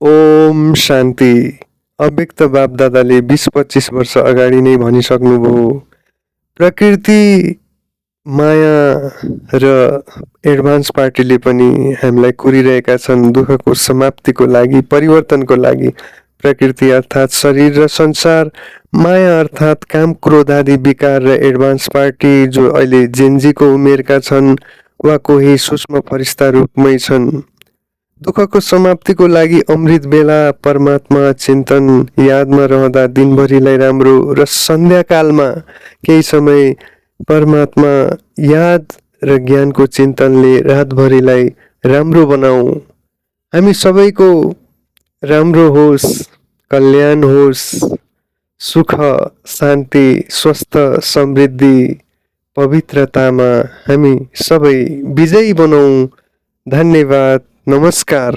ओम शान्ति। अव्यक्त बापदादाले 20-25 वर्ष अगाडि नै भनिसक्नुभयो, प्रकृति, माया र एडभान्स पार्टीले पनि हामीलाई कुरिरहेका छन् दुःखको समाप्तिको लागि, परिवर्तनको लागि। प्रकृति अर्थात् शरीर र संसार, माया अर्थात् काम, क्रोध आदि विकार र एडभान्स पार्टी जो अहिले जेन्जीको उमेरका छन् वा कोही सूक्ष्म फरिस्ता रूपमै छन्। दुःखको समाप्तिको लागि अमृत बेला परमात्मा चिन्तन यादमा रहँदा दिनभरिलाई राम्रो र सन्ध्याकालमा केही समय परमात्मा याद र ज्ञानको चिन्तनले रातभरिलाई राम्रो बनाऊ। हामी सबैको राम्रो होस्, कल्याण होस्, सुख, शान्ति, स्वस्थ, समृद्धि, पवित्रतामा हामी सबै विजयी बनौँ। धन्यवाद। नमस्कार।